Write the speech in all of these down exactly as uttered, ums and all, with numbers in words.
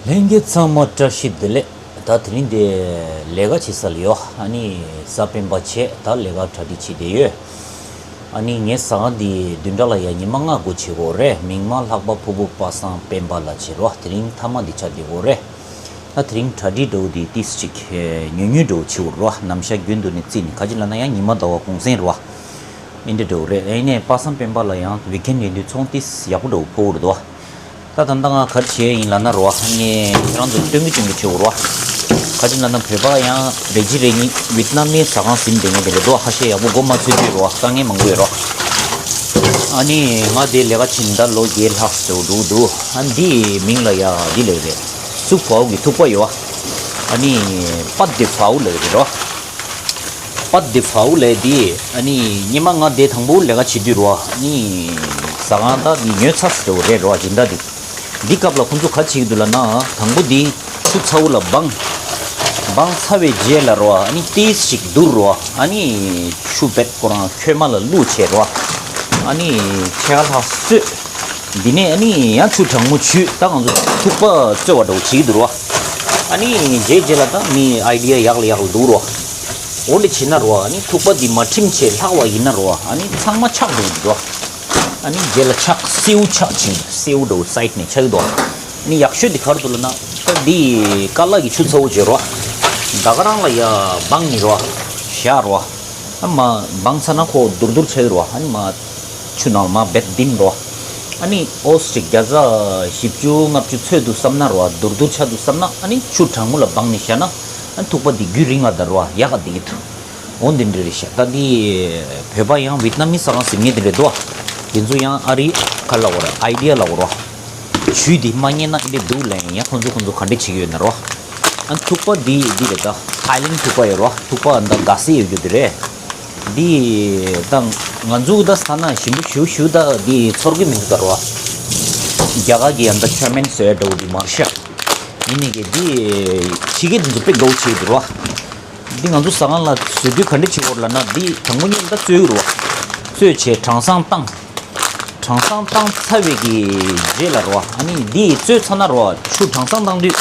ལྷན་རྒྱས་ཚང་མ་བཀྲ་ཤིས་བདེ་ལེགས། ད་དེ་རིང་འདི་ལས་ཀ་བྱེད་ས་ལ་ཡོད། ཨ་ནི་གཟའ་སྤེན་པ་བྱས་ད་ལས་ཀ་གྲ་སྒྲིག་བྱེད་བསྡད་ཡོད། ཨ་ནི་ངའི་ཟ་ཁང་འདི་བདུན་ཕྲག་ལ་ཡ་ཉི་མ་ལྔ་འགོ་བྱེད་དགོས་རེད། མིང་མ་ལྷག་པ་ཕུར་བུ་པ་སངས་སྤེན་པ་ལ་བྱེད་རོགས། དེ་རིང་མཐའ་མ་འདི་ཆགས་བསྡད་དགོས་རེད། ད་དེ་རིང་གྲ་སྒྲིག་འདྲ་བོ་འདི་ཏིས་ཅིག་ཉུང་ཉུང་འདྲ་བོ་བྱེད་དགོས་རོགས། ནམ་ཞག་རྒྱུན་དུ་ནས་བརྩིས་ནས་ག་ཅི་ལབ་ན་ཡང་ཉི་མ་ཟླ་བ་གུང་སེང་རོགས། ཨིན་འདྲ་འདྲ་བོ་རེད། ཨ་ནི་པ་སངས་སྤེན་པ་ལ་ཡང་ཝིག་ཨེན་ཡིན་དུས་ཚོང་ཏིས་ཡག་པོ་འདྲ་བོ་ཕོག་གི་རེད་དོ། ད་ད་ལྟ་ང་ག་རེ་བྱས་ཡིན་ལབ་ན་རོ། ངས་ཁྱེད་རང་ཚོ་སྟོན་གི་སྟོན་གི་བྱེད་དགོས་རོ། ག་ཅི་ལབ་ན་བོད་པ་ཡང་རེ་ཅིག་རེ་གཉིས་ཝེད་ནམ་མི་ཟ་ཁང་ཟིན་བསྡད་མཁན་དེ་རེད་དོ། ཧ་ཤེ་ཡག་པོ་མགོ་མ་ཚོས་དུས་རོ། དཀའ་ངལ་མང་པོ་ཡོད་རོ། ཨ་ནི་ང་དེ་ལས་ཀ་བྱེད་ད་ལོ་བརྒྱད་ལྷག་ཙམ་འགྲོ་འདུག་ཨ་འདི་མིང་ལ་ཡ་འདི་ལབ་རེད། སུ་ཕའུ་གི་ཐུག་པ་ཡོད། ཨ་ནི་པད་དེ་ཕའུ་ལབ་རེད་རོ། པད་དེ་ཕའུ་ལབ་དེ་ཨ་ནི་སྔོན་མ་ང་དེ་དང་པོ་ལས་ཀ་བྱེད་དུས་རོ། ཨ་ནི་ཟ་ཁང་ད་འདི་ཉོས་ཚར་ཟེར་བ་རེད་རོ། སྦྱིན་བདག་དེ་འདི་སྐབས་ལ་ཁོང་ཚོ་ག་བྱེད་ཀྱི་འདུག་ལབ་ན། དང་པོ་འདི་ཆུ་ཚ་བོ་ལ་སྦངས། སྦངས་ཚར་བའི་རྗེས་ལ་རོ། ཨ་ནི་ཏིས་ཅིག་བསྡུར་རོ། ཨ་ནི་ཆུ་བེད་ཁོ་རང་ཁོལ་མ་ལ་བླུགས་བྱས་རོ། ཨ་ནི་ཕྱེད་ཀ་ལྷག་བཙོས། འདི་ནས་ཨ་ནི་ཡང་ཆུ་གྲང་མོ་བྱུགས། ད་ང་ཚོ་ཐུག་པ་བཙོས་པ་འདྲ་བོ་བྱེད་ཀྱི་འདུག་རོ། ཨ་ནི་རྗེས་རྗེས་ལ་ད་མི་ཨའི་ཌི་ཡ་ཡག་ལ་ཡག་ལ་འདུག་རོ། འོ་འདྲ་བྱེད་ན་རོ། ཨ་ནི་ཐུག་པ་འདི་མ་ཁྲིམས་བྱས་ལྷག་པ་ཡིན་ན་རོ། ཨ་ནི་ཚང་མ་ཆག་འགྲོ་གི་འདུག་རོ། ཨ་ནི་རྗེས་ལ་ཆག་སེའུ་ཆག་ཕྱིན་སེའུ་འདྲ་བོ་སའིཌ་ནས་ཆག་གི་འདུག་ཨ་ནི་ཡག་ཤོས་འདི་ག་རེ་འདུག་ལབ་ན། ད་འདི་ཀ་ལ་གི་ཆུ་ཚ་བོ་བྱས་རོ། ད་ག་རང་ལ་ཡ་སྦངས་ནི་རོ། བཞག་རོ། ཨ་མ་སྦངས་ཚར་ན་ཁོ་དུར་དུར་ཆགས་ཀྱི་རོ། ཨ་ནི་མ་ཆུ་ནང་ལ་མ་རྦད་ལྡིམ་རོ། ཨ་ནི་ཨོ་ཙི་ཅིག་བརྒྱ་ཆ་བཞི་བཅུ་ལྔ་བཅུ་ཚོད་འདུག་བསམ་ན་རོ། དུར་དུར་ཆགས་འདུག་བསམ་ན། ཨ་ནི་ཆུ་གྲང་མོ་ལ་སྦངས་ནས་བཞག་ན། ཨ་ནི་ཐུག་པ་འདི་རྒྱུན་རིང་ང་དང་རོ་ཡག་ག་བསྡད་ཀྱི་འདུག་འོ་འདི་འདྲ་རེད་ཤག་ད་འདི་བོད་པ་ཡང་ཝེད་ནམ་མི་ཟ་ཁང་ཟེར་མཁན་དེ་འདྲ་འདུག་དེ་ཚོ་ཡང་ཨ་རི་ག་ལབ་དགོས་རེད། ཨའི་ཌི་ཡ་ལབ་དགོས་རོ། ཆུ་འདི་མ་རྙེད་ན་ཨེ་འདྲ་འདུག་ལབ་ཡིན། ཡང་ཁོང་ཚོ་ཁོང་ཚོ་ག་འདྲ་བྱེད་ཀྱི་ཡོད་ན་རོ། ཨ་ཐུག་པ་འདི་འདི་རེད། ད་ཐའི་ལེན་ཐུག་པ་ཡོད་རོ། ཐུག་པ་འདི་ག་སེ་ཡོད་རྒྱུ་དེ་རེད། འདི་ད་ང་ཚོ་ད་ས་ན་ཞིམ་པོ་ཞུ་ཞུ་ད་འདི་ཚོར་གི་མི་འདུག་ད་རོ། རྒྱ་གར་གྱི་ཡང་ད་ཆོས་མེན་བཟོས་འདྲ་བོ་འདི་མར་ཤ་ཡིན་ནི་གི་འདི་ཕྱི་རྒྱལ་འདི་ཚོ་དཔེ་དགའ་བོ་བྱེད་ཀྱི་འདུག་རོ། འདི་ང་ཚོ་ཟ་ཁང་ལ་བཟོ་དུས་ག་འདྲ་བྱེད་དགོས་ལབ་ན། འདི་དང་པོ་ཉིད་ད་བཙོས་རོ། བཙོས་བྱས་གྲང་སང་བཏང་། གྲང་སང་བཏང་ཚར་བའི་གི་རྗེས་ལ་རོ། ཨ་ནི་འདི་བཙོས་ཚར་ན་རོ། ཆུ་གྲང་སང་བཏང་དུས་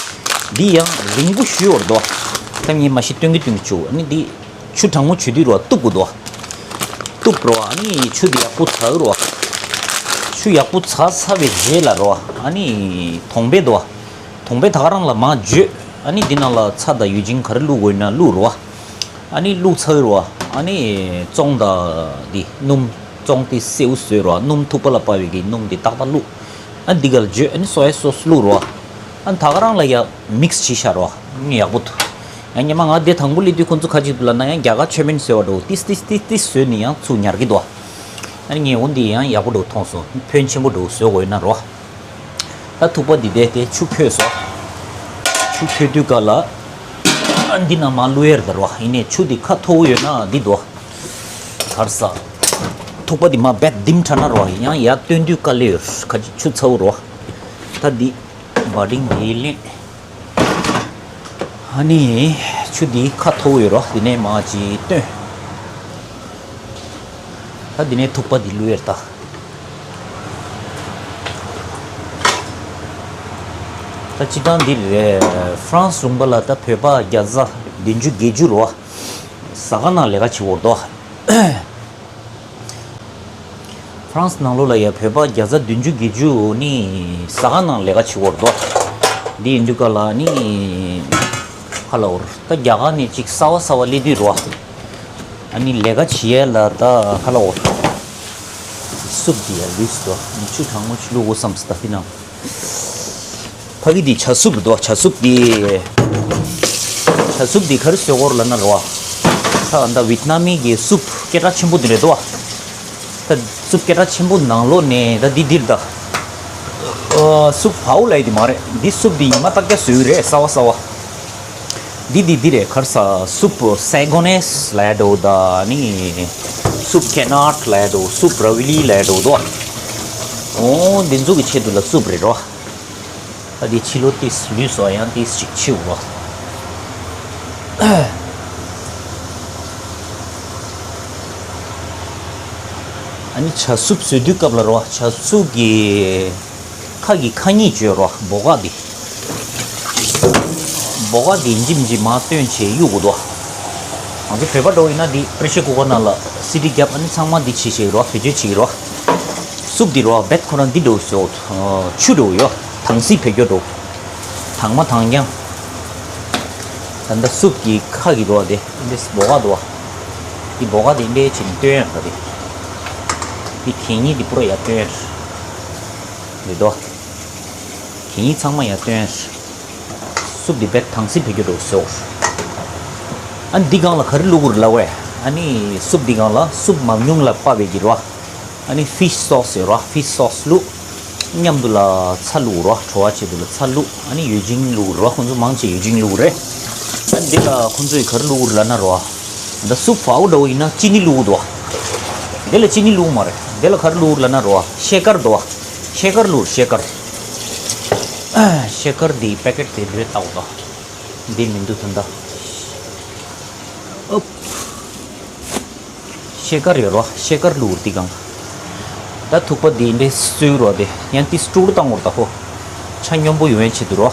འདི་ཡང་རིང་པོ་ཞུ་བར་དོ། ད་ངས་མ་གཞི་སྟོན་གི་སྟོན་གི་བྱུག་ཨ་ནི་འདི་ཆུ་གྲང་མོ་བྱུག་དུས་རོ་གཏུབ་དགོས་དོ། གཏུབ་རོ། ཨ་ནི་ཆུ་འདི་ཡག་པོ་ཚ་རོ། ཆུ་ཡག་པོ་ཚ་ཚར་བའི་རྗེས་ལ་རོ། ཨ་ནི་དོང་པའི་དོ། དོང་པའི་ད་ག་རང་ལ་མར་བརྗོད། ཨ་ནི་འདི་ནང་ལ་ཚྭ་དང་ཡུ་ཅིན་ག་རེ་བླུག་དགོས་ན་བླུག་རོ། ཨ་ནི་བླུག་ཚར་རོ། ཨ་ནི་བཙོང་དང་འདི་སྣུམ། བཙོང་དེ་སེའུ་བཟོས་རོ། སྣུམ་ཐུག་པ་ལ་ཕབ་པའི་གི་སྣུམ་འདི་ཏག་ཏག་བླུག་ཨ་འདི་གར་བརྗོད། ཨ་ནི་སོ་ཡ་སོ་སི་བླུག་རོ། ཨ་ནི་ད་ག་རང་ལ་ཡ་མིག་སི་བྱས་བཞག་རོ། ཨ་ནི་ཡག་པོ་འདུག་ཡང་སྔོན་མ་ང་དེ་དང་པོ་སླེབས་དུས་ཁོང་ཚོ་ག་ཅིག་འདུག་ལབ་ན། ཡང་རྒྱ་གར་ཆོས་མེན་ཟེར་བ་འདྲ་བོ་ཏིས་ཏིས་ཏིས་ཏིས་བཟོས་ནས་ཡང་ཚུར་ཉར་གི་འདུག་ཨ་ནི་ངས་འོ་འདི་ཡང་ཡག་པོ་འདྲ་བོ་མཐོང་སོང་། ཕོན་ཆེན་པོ་འདྲ་བོ་བཟོ་དགོས་ཡོད་ན་རོ། ད་ཐུག་པ་འདི་བསྡད་དེ་ཆུ་ཕོས་སོ། ཆུ་ཕོས་དུས་སྐབས་ལ་ཨ་འདི་ནང་མར་བླུག་ཡས་རེད་ད་རོ། ཡིན་ནའི་ཆུ་འདི་ཁ་མཐོ་བོ་ཡོད་ན་འདི་འདུག་གར་ས། ཐུག་པ་འདི་མར་རྦད་ལྡིམ་དྲགས་ན་རོ། ཡང་ཡར་བཏོན་དུས་དཀའ་ལས་ཡོད། ཁ་ཅིག་ཆུ་ཚ་བོ་རོ། ད་འདི་བ་ཏིང་འདི་ལེན། ཨ་ནི་ཆུ་འདི་ཁ་མཐོ་བོ་ཡོད་རོ། འདི་ནས་མར་ཅིག་བཏོན། ད་འདི་ནས་ཐུག་པ་འདི་བླུག་ཡས་རེད་ད། ད་སྤྱིར་བཏང་འདི་རེད། ཧྥ་རན་སི་ལུང་པ་ལ་ད་བོད་པ་བརྒྱ་ཆ་བདུན་ཅུ་བརྒྱད་ཅུ་རོ། ཟ་ཁང་ནང་ལས་ཀ་བྱེད་འོར་དོ། ཧྥ་རན་སི་ནང་ལོགས་ལ་ཡ་བོད་པ་བརྒྱ་ཆ་བདུན་ཅུ་བརྒྱད་ཅུ་ནི་ཟ་ཁང་ནང་ལས་ཀ་བྱེད་འོར་དོ། འདི་ཡིན་དུས་ག་ལ་ནི་ཁ་ལ་འོར། ད་རྒྱ་གར་ནས་ཅིག་གསར་བ་གསར་བ་སླེབས་དུས་རོ། ཨ་ནི་ལས་ཀ་བྱེད་ཡས་ལ་ད་ཁ་ལ་འོར། སུབ་འདི་ཡ་ལུས་སོ། ཆུ་གྲང་མོ་ཞིག་བླུག་དགོས་བསམ་སོང་ད་འདི་ནང་། ཕ་གི་འདི་ཇ་སུབ་རེད་དོ། ཇ་སུབ་འདི། ཇ་སུབ་འདི་ག་རེ་བཟོ་དགོས་རེད་ལབ་ན་རོ། ད་ད་ཝེད་ནམ་མི་གི་སུབ་སྐད་གྲགས་ཆེན་པོ་འདི་རེད་དོ། ད་སུབ་སྐད་གྲགས་ཆེན་པོ་ནང་ལོགས་ནས་ད་འདི་འདིར་ད། ཨ་སུབ་ཕའུ་ལབ་ཡས་འདི་མ་རེད། འདི་སུབ་འདི་ཉི་མ་ལྟར་བཟོ་གི་རེད། གསར་བ་གསར་བ། འདི་འདི་འདི་རེད། ག་རེ་ཟ། སུབ་སེ་གོ་ནེས་ལབ་ཡས་འདྲ་བོ་ད་ནི། སུབ་ཀེ་ནར་ལབ་ཡས་འདྲ་བོ། སུབ་ར་ཝི་ལི་ལབ་ཡས་འདྲ་བོ་དོ། འོ་འདི་ཚོ་གི་ཆེད་དུ་ལ་སུབ་རེད་རོ། ད་འདི་ཕྱི་ལོགས་ཏིས་ལུས་སོ། ཡང་ཏིས་ཅིག་ཕྱིའུ་རོ། ཨ་ནི་ཇ་སུབ་བཟོ་དུས་སྐབས་ལ་རོ། ཇ་སུབ་གི་ཁ་གི་ཁ་ཉིད་བཅོས་རོ། སྦོ་ཀ་འདི། འབོ་ག་འདི་འཇིམ་འཇིམ་མ་བཏོན་བྱས་གཡུག་དགོས་དོ། ང་ཚོ་བོད་པ་འདྲ་བོ་ཡིན་ན་འདི་པེ་རེ་ཤར་ཀུ་ཀར་ནང་ལ་སི་ཊི་བརྒྱབ། ཨ་ནི་ཚང་མ་འདི་བྱེད་བྱེད་རོ། བེད་སྤྱོད་བྱེད་རོ། སུབ་འདི་རོ་བེད་ཁོ་རང་འདི་འདྲ་བོ་བཟོ། ཆུ་འདྲ་བོ་ཡོ། དྭངས་སིལ་བེད་སྐྱོ་འདྲ་བོ། དྭངས་མ་དྭངས་རྐྱང་། ད་ལྟ་སུབ་ཀྱི་ཁ་གི་རོ་དེ་འདི་འབོ་ག་འདུག་བ། འདི་འབོ་ག་དེ་འདྲའི་བྱས་ནས་བཏོན་ཡ་རེད་དེ། འདི་གད་སྙིགས་འདི་པུ་ར་ཡར་བཏོན་ཡ་རེད་དོ། གད་སྙིགས་ཚང་མ་ཡར་བཏོན་ཡ་རེད། སུབ་འདི་བེད་དྭངས་སིལ་བེད་སྐྱོ་འདྲ་བོ་བཟོ། ཨ་ནི་འདི་སྒང་ལ་ག་རེ་བླུག་དགོས་རེད་ལབ་པས། ཨ་ནི་སུབ་འདི་སྒང་ལ་སུབ་མང་ཉུང་ལ་དཔག་པའི་གི་རོ། ཨ་ནི་ཕིཤ་སོ་སི་ཡོད་རོ། ཕིཤ་སོ་སི་བླུག་མཉམ་དུ་ལ་ཚྭ་བླུག་རོ། བྲོ་བ་ཆེད་དུ་ལ་ཚྭ་བླུག་ཨ་ནི་ཡོད་ཅིང་བླུག་རོ། ཁོང་ཚོ་མང་ཆེ་ཡོད་ཅིང་བླུག་རེད། ཨ་ནི་འདི་ལ་ཁོང་ཚོས་ག་རེ་བླུག་རེད་ལབ་ན་རོ། ད་སུབ་ཧྥ་བོ་འདྲ་བོ་ཡིན་ན་ཅི་ནི་བླུག་འདུག་བ། འདི་ལ་ཅི་ནི་བླུག་མ་རེད། འདི་ལ་ག་རེ་བླུག་རེད་ལབ་ན་རོ། ཤེ་ཀར་འདུག་བ། ཤེ་ཀར་བླུག་ཤེ་ཀར། ཤེ་ཀར་འདི་པེ་ཀེ་ཊི་དེ་འདྲས་བཏགས་འདུག་འདི་མི་འདུག་ད་ལྟ། ཨོབ། ཤེ་ཀར་ཡོད་རོ། ཤེ་ཀར་བླུག་དེ་གང་། ད་ཐུག་པ་དེ་འདྲའི་སུའི་རོ་དེ་ཡང་དེ་སྤྲུག་བཏང་བར་ད་ཧོ། ཆ་སྙོམས་པོ་ཡོང་ཡན་ཆེད་དུ་རོ།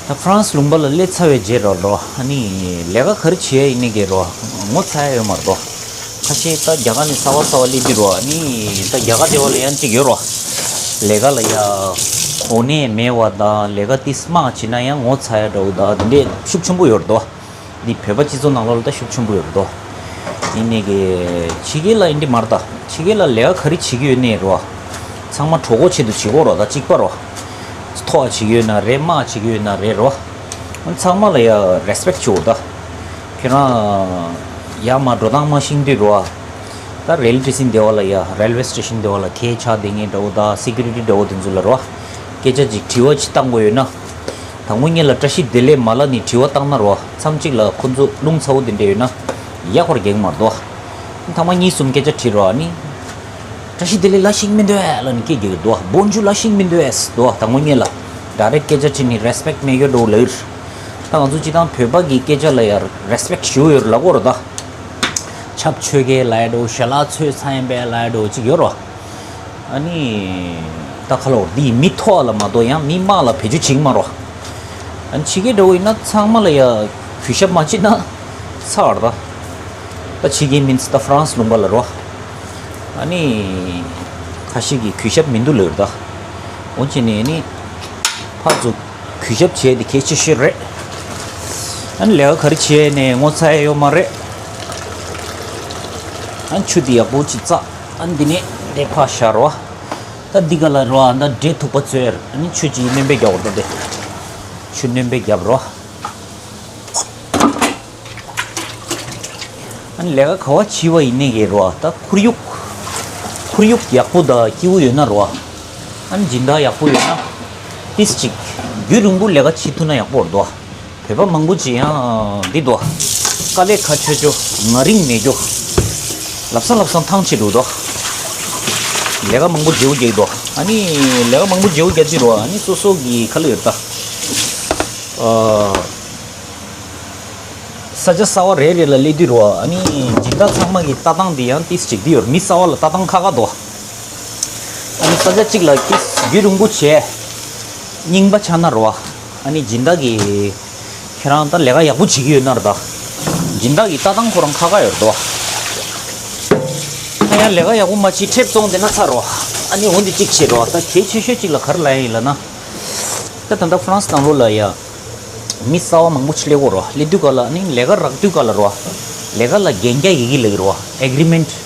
ད་ཧྥ་རན་སི་ལུང་པ་ལ་སླེབས་ཚར་བའི་རྗེས་རོ་རོ། ཨ་ནི་ལས་ཀ་ག་རེ་བྱེད་ཡ་ཡིན་ནི་གི་རོ། ངོ་ཚ་ཡ་ཡོད་མ་རེད་རོ། ཁ་ཤས་ད་རྒྱ་གར་ནས་གསར་པ་གསར་པ་སླེབས་དུས་རོ། ཨ་ནི་ད་རྒྱ་གར་དེ་བ་ལ་ཡང་གཅིག་ཡོད་རོ། ལས་ཀ་ལ་ཡ་གོ་གནས་མེད་པ་དང་ལས་ཀ་ཏིས་མང་བྱེད་ན་ཡང་ངོ་ཚ་ཡ་འདྲ་བོ་དང་དེ་འདྲས་ཤུགས་ཆེན་པོ་ཡོད་རེད་དོ། འདི་བོད་པ་སྤྱི་ཚོགས་ནང་ལོགས་ལ་ད་ཤུགས་ཆེན་པོ་ཡོད་རེད་དོ། ཡིན་ནི་གི་ཕྱི་རྒྱལ་ལ་ཡིན་འདི་མ་རེད་ད། ཕྱི་རྒྱལ་ལ་ལས་ཀ་ག་རེ་བྱེད་ཀྱི་ཡོད་ནི་རོ། ཚང་མ་གྲོགས་པོ་ཆེད་དུ་བྱེད་དགོས་རོ། ད་གཅིག་པ་རོ། མཐོ་བ་བྱེད་ཀྱི་ཡོད་ན་རེད། དམའ་བ་བྱེད་ཀྱི་ཡོད་ན་རེད་རོ། ཚང་མ་ལ་ཡ་རེ་སི་པེག་བྱེད་དགོས་ད། ཁྱེད་རང་ཡར་མར་འགྲོ་སྟངས་མ་ཤེས་དུས་རོ། ད་རེལ་ཊི་སི་ཊེ་ཤན་དེ་བ་ལ་ཡ་རེལ་ཝེ་སི་ཊེ་ཤན་དེ་བ་ལ་ཁལ་ཆགས་བསྡད་མཁན་འདྲ་བོ་དང་སི་ཀུ་རི་ཊི་འདྲ་བོ་དེ་ཚོ་ལ་རོ། སྐད་ཆ་ཅིག་དྲི་བ་ཅིག་བཏང་དགོས་ཡོད་ན། དང་པོ་ཉིད་ལ་བཀྲ་ཤིས་བདེ་ལེགས་མ་ལབ་ནས་དྲི་བ་བཏང་ན་རོ། མཚམས་གཅིག་ལ་ཁོ་ཚོ་རླུང་ཚ་བོ་དེ་འདྲ་ཡོད་ན། ཡག་པར་རྒྱག་མ་རེད་དོ། ཐེངས་མ་གཉིས་གསུམ་སྐད་ཆ་དྲིས་རོ། ཨ་ནི། བཀྲ་ཤིས་བདེ་ལེགས་ལབ་ཤེས་ཀྱི་མི་འདུག་ཨེ་ལབ་ནས་སྐད་རྒྱག་གི་འདུག་བ། Bonjour ལབ་ཤེས་ཀྱི་མི་འདུག་ཨེ་ཟེར་འདུག་བ། དང་པོ་ཉིད་ལ། ཌའི་རེག་སྐད་ཆ་དྲིས་ནས་རེ་སི་པེག་མེད་ཡོད་འགྲོ་ལབ་ཡོད། ད་ང་ཚོ་སྤྱིར་བཏང་བོད་པ་གི་སྐད་ཆ་ལ་ཡང་རེ་སི་པེག་ཞེ་པོ་ཡོད་རེད་ལབ་དགོས་རེད་ད། ཆབ་ཆོས་སྐད་ལབ་ཡ་འགྲོ། ཞལ་ལག་མཆོད་ཚར་ཡིན་པས་ལབ་ཡ་འགྲོ་ཅིག་ཡོད་རོ། ཨ་ནི། ད་ཁ་ལོ་འདི་མི་མཐོ་བ་ལ་མ་གཏོགས་ཡང་མི་དམའ་ལ་བེད་སྤྱོད་བྱེད་ཀྱི་མ་རོ། ཨ་ནི་ཕྱི་རྒྱལ་འདྲ་བོ་ཡིན་ན་ཚང་མ་ལ་ཡ་གུས་ཞབས་མ་བྱེད་ན་ཚར་བ་རེད་ད། ད་ཕྱི་རྒྱལ་མིན་ད་ཧྥ་རན་སི་ལུང་པ་ལ་རོ། ཨ་ནི། ཁ་ཤས་ཀྱིས་གུས་ཞབས་མི་འདུག་ལབ་རེད་ད། འོན་ཀྱང་ནི་ཨ་ནི། ཕར་ཚུར་གུས་ཞབས་བྱས་ཏེ་གལ་ཆེ་ཤོས་རེད། ཨ་ནི་ལས་ཀ་ག་རེ་བྱས་ནས་ངོ་ཚ་ཡ་ཡོད་མ་རེད། ཨ་ནི་ཆུ་འདི་ཡག་པོ་ཅིག་བཙགས། ཨ་ནི་འདི་ནས་འདི་ཕར་བཞག་རོ། ད་འདི་ག་ལ་རོ། ཨ་ད་འབྲས་ཐུག་པ་བཙོས། ཨ་ནི་ཆུ་ཅིག་སྣོན་པ་རྒྱག་དགོས་རེད་ད་དེ། ཆུ་སྣོན་པ་རྒྱབ་རོ། ཨ་ནི་ལས་ཀ་ག་བ་བྱེད་པ་ཡིན་ནའི་གི་རོ། ད་ཁོར་ཡུག་ཁོར་ཡུག་ཡག་པོ་དང་སྐྱིད་པོ་ཡོད་ན་རོ། ཨ་ནི་སྦྱིན་བདག་ཡག་པོ་ཡོད་ན། ཏིས་ཅིག་རྒྱུན་རིང་པོ་ལས་ཀ་བྱེད་ཐུབ་ན་ཡག་པོ་རེད་དོ། བོད་པ་མང་པོ་ཅིག་ཡང་འདི་དོ། དཀའ་ལས་ཁག་ཆེ་ཆོ། ང་རིང་མེད་རྒྱུ། ལབ་ས་ལབ་ས་ཐང་ཆད་འགྲོ་དོ། ལས་ཀ་མང་པོ་བརྗེ་པོ་རྒྱག་གི་འདུག་ཨ་ནི་ལས་ཀ་མང་པོ་བརྗེ་པོ་རྒྱག་དུས་རོ། ཨ་ནི་སོ་སོ་གི་ཁ་ལོ་ཡོད་ད། ཨ། ས་ཆ་གསར་པ་རེ་རེ་ལ་སླེབས་དུས་རོ། ཨ་ནི་སྦྱིན་བདག་ཚང་མ་གི་ལྟ་སྟངས་འདི་ཡང་ཏིས་ཅིག་འདི་ཡོད། མི་གསར་པ་ལ་ལྟ་སྟངས་ཁག་ཁག་འདུག་ཨ་ནི་ས་ཆ་གཅིག་ལ་ཏིས་རྒྱུན་རིང་པོ་བྱས། རྙིང་པ་ཆགས་ན་རོ། ཨ་ནི་སྦྱིན་བདག་གི་ཁྱེད་རང་ད་ལས་ཀ་ཡག་པོ་བྱེད་ཀྱི་ཡོད་ན་ར་ད། སྦྱིན་བདག་གི་ལྟ་སྟངས་ཁོ་རང་ཁག་ཁག་ཡོད་རེད་དོ། ད་ཡང་ལས་ཀ་ཡག་པོ་མ་བྱེད་ཁྲེབ་བཙོང་བསྡད་ན་ཚར་རོ། ཨ་ནི་འོ་འདི་གཅིག་བྱེད་རོ། ད་གལ་ཆེ་ཤོས་གཅིག་ལ་ག་རེ་ལབ་ཡ་ཡིན་ལབ་ན། ད་ད་ལྟ་ཧྥ་རན་སི་ནང་ལོགས་ལ་ཡ། མི་གསར་པ་མང་པོ་ཅིག་སླེབས་ཀྱི་ཡོད་རོ། སླེབས་དུས་ག་ལ་ཨ་ནི་ལས་ཀ་རག་དུས་ག་ལ་རོ། ལས་ཀ་ལ་གན་རྒྱ་ཡི་གེ་ལབ་ཀྱི་རོ། ཨེ་གྷི་རི་མེན་ཊི།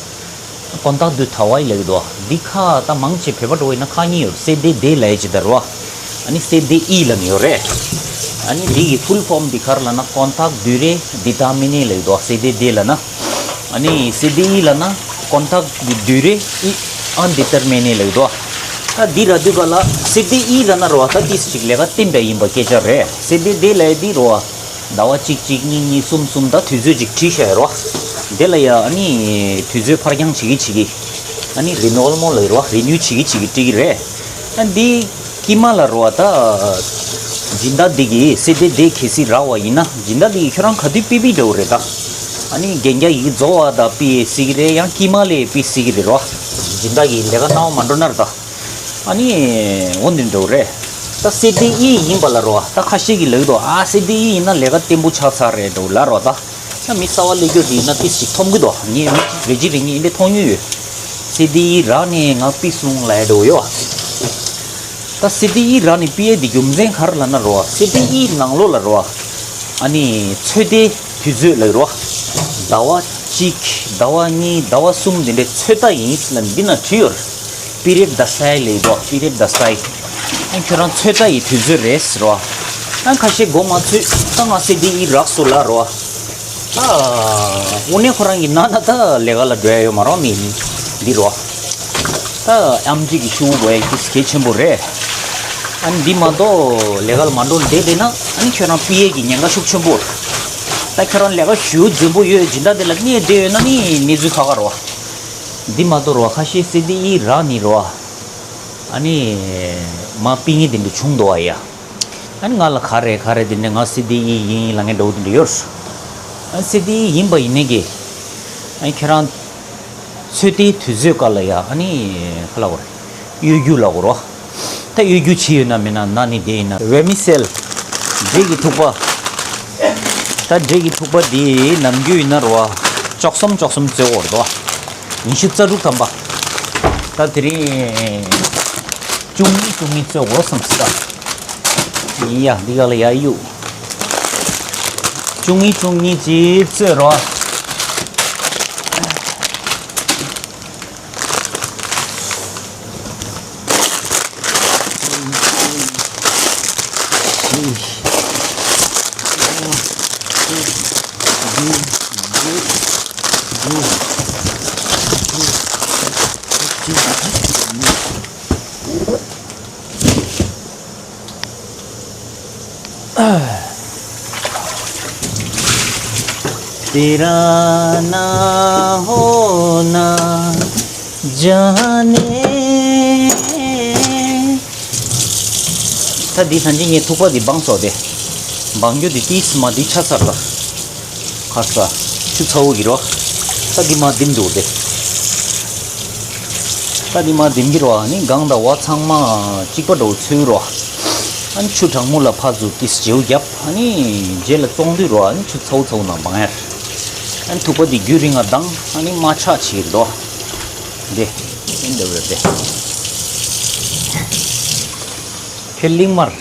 Contrat de travail ལབ་ཀྱི་འདུག་འདི་ཁ་ད་མང་ཆེ་བོད་པ་འདྲ་བོ་ཡིན་ན་ཁག་གཉིས་ཡོད། སི་ཌི་ཌི་ལབ་ཡ་ཅིག་དང་རོ། ཨ་ནི་སི་ཌི་ཨི་ལབ་ནི་ཡོད་རེད། ཨ་ནི་འདི་གི་ཕུལ་ཕོམ་འདི་ག་རེ་ལབ་ན་Contrat de durée déterminée ལབ་ཀྱི་འདུག་སི་ཌི་ཌི་ལབ་ན། ཨ་ནི་སི་ཌི་ཨི་ལབ་ན་Contrat de durée indéterminée ལབ་ཀྱི་འདུག་ད་འདི་རག་དུས་ག་ལ་སི་ཌི་ཨི་ལབ་ན་རོ། ད་ཏིས་ཅིག་ལས་ཀ་བརྟན་པ་ཡིན་པ་སྐད་ཆ་རེད། སི་ཌི་ཌི་ལབ་ཡ་འདི་རོ། ཟླ་བ་གཅིག་གཅིག་གཉིས་གཉིས་གསུམ་གསུམ་ད་དུས་ཚོད་ཅིག་བྲིས་བཞག་ཡོད་རོ། དེ་ལ་ཡ་ཨ་ནི་དུས་ཚོད་ཕར་འགྱངས་བྱེད་ཀྱི་བྱེད་ཀྱི། ཨ་ནི་རི་ནུ་ཝལ་མོ་ལབ་ཀྱི་རོ། རི་ནིའུ་བྱེད་ཀྱི་བྱེད་ཀྱི་སྤྲད་ཀྱི་རེད། ཨ་འདི་དཀྱིལ་མ་ལ་རོ་ད། སྦྱིན་བདག་འདི་གིས་སི་ཌི་ཌི་གལ་སྲིད་རག་པ་ཡིན་ན་སྦྱིན་བདག་འདི་གིས་ཁྱོད་རང་ག་དུས་ཕུལ་ཕུལ་འདྲ་བོ་རེད་ད། ཨ་ནི་གན་རྒྱ་ཡི་གེ་རྫོགས་པ་དང་ཕུལ་སྲིད་ཀྱི་རེད། ཡང་དཀྱིལ་མ་ལ་ཕུལ་སྲིད་ཀྱི་རེད་རོ། སྦྱིན་བདག་གིས་ལས་ཀ་གནང་བ་མ་འགྲོ་ན་ར་ད། ཨ་ནི་འོ་འདི་འདྲ་བོ་རེད། ད་སི་ཌི་ཨི་ཡིན་པ་ལབ་རོ། ད་ཁ་ཤས་ཀྱིས་ལབ་འདུག་ཨ་སི་ཌི་ཨི་ཡིན་ན་ལས་ཀ་བརྟན་པོ་ཆགས་ཚར་རེད་འགྲོ་ལབ་རོ། ད་ད་མི་གསར་པ་སླེབས་རྒྱུ་དེ་ཡིན་ན་ཏིས་ཅིག་འཐོམ་གི་འདུག་ངས་མི་རེ་ཅིག་རེ་གཉིས་འདི་མཐོང་མྱོང་ཡོད། སི་ཌི་ཨི་རག་ནས་ང་ཕུད་སོང་ལབ་འགྲོ་ཡོད། ད་སི་ཌི་ཨི་རག་ནས་ཕུད་ཡས་དེ་རྒྱུ་མཚན་ག་རེ་ལབ་ན་རོ། སི་ཌི་ཨི་ནང་ལོགས་ལ་རོ། ཨ་ནི་ཚོད་ལྟའི་དུས་ཚོད་ལབ་རོ། ཟླ་བ་གཅིག་ཟླ་བ་གཉིས། ཟླ་བ་གསུམ་དེ་འདྲའི་ཚོད་ལྟ་ཡིན་ལབ་འདི་ན་བྲིས་ཡོད། པི་རེད་ད་སའི་ལབ་རོ། པི་རེད་ད་སའི། ཨ་ཁྱོད་རང་ཚོད་ལྟ་ཡི་དུས་ཚོད་རེད་ཟེར་རོ། ཨ་ཁ་ཤས་མགོ་མ་ཚོས་ད་ང་སི་ཌི་ཨི་རག་སོང་ལབ་རོ། ད་དངོས་གནས་ཁོ་རང་གི་ནང་ན་ད་ལས་ཀ་ལ་འགྲོ་ཡ་ཡོད་མ་རོ། མི་འདི་རོ། ད་ཨེམ་ཆི་གི་ཤུ་དགོས་ཡ་གི་གལ་ཆེན་པོ་རེད། ཨ་ནི་འདི་མ་གཏོགས་ལས་ཀ་ལ་མ་འགྲོ་བསྡད་བསྡད་ན་ཨ་ནི་ཁྱོད་རང་ཕུད་ཡས་ཀྱི་ཉེན་ཁ་ཤུགས་ཆེན་པོ། ད་ཁྱོད་རང་ལས་ཀ་ཞེ་པོ་འཇོན་པོ་ཡོད་སྦྱིན་བདག་དེ་ལ་གནས་བསྡད་ཡོད་ན་ནི་གནས་ཚུལ་ཁག་ཁག་རོ། འདི་མ་གཏོགས་རོ་ཁ་ཤས་སི་ཌི་ཨི་རག་ནི་རོ། ཨ་ནི་མ་ཕུད་མཁན་དེ་འདྲ་བྱུང་འདུག་ཨ་ཡ། ཨ་ནི་ང་ལ་ག་རེ་ག་རེ་དེ་འདྲ་ང་སི་ཌི་ཨི་ཡིན་ལབ་མཁན་འདྲ་བོ་དེ་འདྲ་ཡོད། ཨ་སི་ཌི་ཨི་ཡིན་པ་ཡིན་ནའི་གི། ཨ་ཁྱེད་རང་ཚོད་ལྟའི་དུས་ཚོད་སྐབས་ལ་ཡ་ཨ་ནི་ག་ལབ་དགོས་རེད། གཡོ་སྒྱུ་ལབ་དགོས་རེད། ད་གཡོ་སྒྱུ་བྱས་ཡོད་ན་མེད་ན་ན་ནི་དེ་ཡིན་ན་བེར་མི་སེལ། འབྲས་ཀྱི་ཐུག་པ། ད་འབྲས་ཀྱི་ཐུག་པ་འདི་ནམ་རྒྱུན་ཡིན་ན་རེད་བ། བཅུ་གསུམ་བཅུ་གསུམ་བཙོས་དགོས་རེད་དོ། ཉི་ཤུ་རྩ་དྲུག་ཐམ་པ། ད་དེ་རིང་བཅུ་གཉིས་བཅུ་གཉིས་བཙོས་དགོས་བསམ་སྲིད་ད། ཡིན་ཡ་འདི་ག་ལ་ཡ་གཡུག་བཅུ་གཉིས་བཅུ་གཉིས་ཀྱིས་བཙོས་རོགས། तेरा ना होना जाने। ད་འདི་ཐང་ཅིག་ངས་ཐུག་པ་འདི་སྦངས་སོང་སྟེ། སྦང་རྒྱུ་འདི་ཏིས་མ་འདི་ཆ་ཚར་ལ། ཁ་ས་ཆུ་ཚ་བོ་གི་རོ། ད་འདི་མ་འདིམ་འདུག་སྟེ། ད་འདི་མ་འདིམ་གི་རོ། ཨ་ནི་སྒང་དང་བ་ཚང་མ་གཅིག་པ་འདྲ་བོ་ཚོས་རོ། ཨ་ནི་ཆུ་གྲང་མོ་ལ་ཕར་ཚུར་ཏིས་བརྗེ་བོ་བརྒྱབ། ཨ་ནི་རྗེས་ལ་བཙོང་དུས་རོ། ཨ་ནི་ཆུ་ཚ་བོ་ཚ་བོ་ནང་སྦང་ཡ། ཨ་ནི་ཐུག་པ་འདི་རྒྱུན་རིང་ང་ལྡང་། ཨ་ནི་མ་ཆག་བྱེད་ཀྱི་རོ། འདི་འདི་འདྲ་བོ་རེད་དེ། ཁྱོད་གླིང་དམར།